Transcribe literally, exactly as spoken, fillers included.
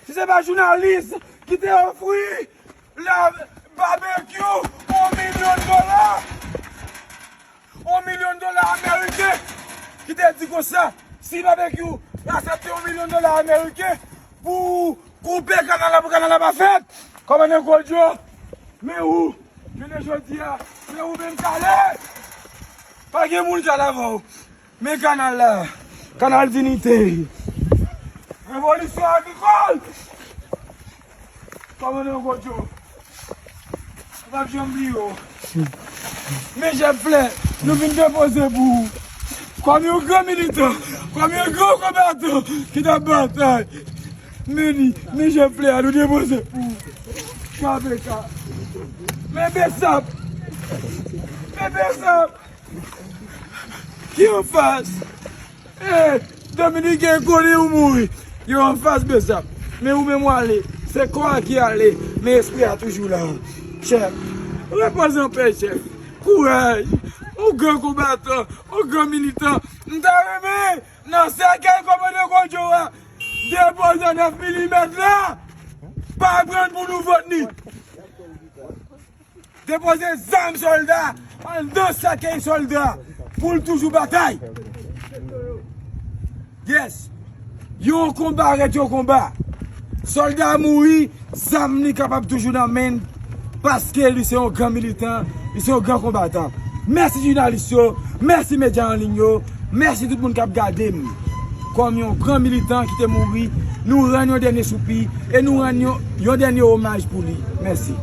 Si se pa jounalis ki te ofri la Babekyou yon milyon dola, yon milyon dola ameriken, ki te di konsa, si Babekyou aksepte yon milyon dola ameriken pou koupe kanal la, pou kanal la pa fèt, kòmandan Gwo Djo, men ou, jounen jodi a, men ou menm k ale. Pa gen moun k al avè w. Men kanal la, kanal Dinite. Revolisyon agrikòl. Kòmandan Gwo Djo, m p ap janm bliye w. Men Jèf Flè, nou vin depoze pou ou. Kòm yon gran militan, kòm yon gran konbatan ki t ap batay. Men li, men Jèf Flè a, nou depoze pou ou. K P K. Men Besap. Men Besap. Ki anfas. Eh, Dominiken konnen ou mouri. Yo anfas Besap. Men ou menm w ale. Se kò a ki ale. Men espri a toujou la. Chèf. Repoze an pè, chèf. Kouraj. Ou gran konbatan. Ou gran militan. M ta renmen, nan sèkèy kòmandan Gwo Djo a, depoze nèf milimèt la. Pa pran pou nou vòt ni. Depoze zam sòlda anndan sèkèy sòlda pou l toujou batay. Yes. Yon konba rete yon konba. Sòlda a mouri, zam li kapab toujou nan men l, paske li se yon gran militan, li se yon gran konbatan. Mèsi jounalis yo, mèsi medya an liy yo, mèsi tout moun k ap gade m. Kòm yon gran militan ki te mouri, nou rann yon dènye soupi e nou rann yon, yon dènye omaj pou li. Mèsi.